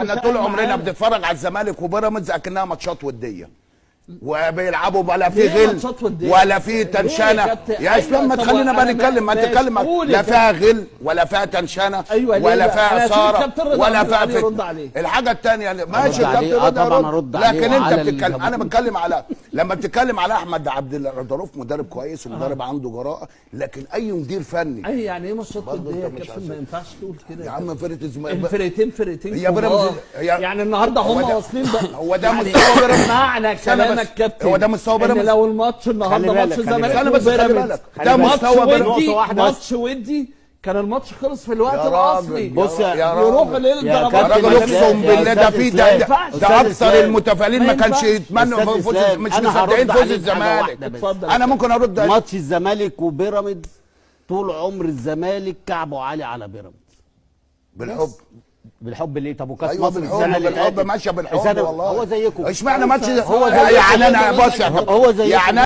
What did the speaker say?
احنا طول عمرنا بنتفرج على الزمالك وبيراميدز اكنها ماتشات وديه، وبيلعبوا ولا في ليه غل ماتشات ودية؟ ولا في ليه يا تنشانه. كابتن؟ يا اسلام ما أيوة، تخلينا طب بقى أنا نتكلم، ما ماشي، تتكلم. قول يا لا فيها غل ولا فيها تنشانه أيوة، ليه ولا بقى؟ فيها أنا هسيب اثاره الكابتن رضا ولا عبد فيها العال يرد فتنة. عليه. الحاجة الثانية ماشي أرد عليه. الكابتن رضا طبعاً يرد. أرد عليه لكن انت وعلى بتتكلم، انا الجمهور. بتكلم على لما بتتكلم على احمد عبد الرؤوف مدرب كويس ومدرب عنده جراءه، لكن اي مدير فني اي يعني ايه ماتشات برضه وديه يا أنت مش كابتن؟ عايز- ما ينفعش تقول كده. يا عم فرقه الزمالك الفرقتين فرقتين هي كبار. بيراميدز يعني النهارده هو هم ده- واصلين بقى. هو ده يعني مستوى بيراميدز. معنى استنى كلامك بس. كابتن هو ده مستوى ان بيراميدز. لو الماتش النهارده خلي ماتش بالك، خلي الزمالك بالك. استنى بس، خلي وبيراميدز بالك. ده ماتش مستوى بيراميدز. ودي، نقطة واحدة بس. ماتش ودي كان الماتش خلص في الوقت يا راجل، الاصلي. بص يا يروح راجل. للضربات يا راجل كابتن اقسم إسلام، يا بالله ده أستاذ في ده إسلام. ده, أستاذ ده اكثر إسلام. المتفائلين ما كانش ينفعش. يتمنوا أستاذ فوز، إسلام، مش أنا مصدقين هرد فوز عليك بحاجة الزمالك. واحدة بس. اتفضل. انا ممكن ارد. ماتش الزمالك وبيراميدز طول عمر الزمالك كعبه عالي على بيراميدز. بالحب. بالحب ليه؟ طب وكاس ايوه مصر بالحب، السنة اللي بالحب فاتت ماشية بالحب السنة- والله. هو زيكم. اشمعنى ماتش هو زيكم. يعني انا بص يا كابتن، هو زيكم. يعني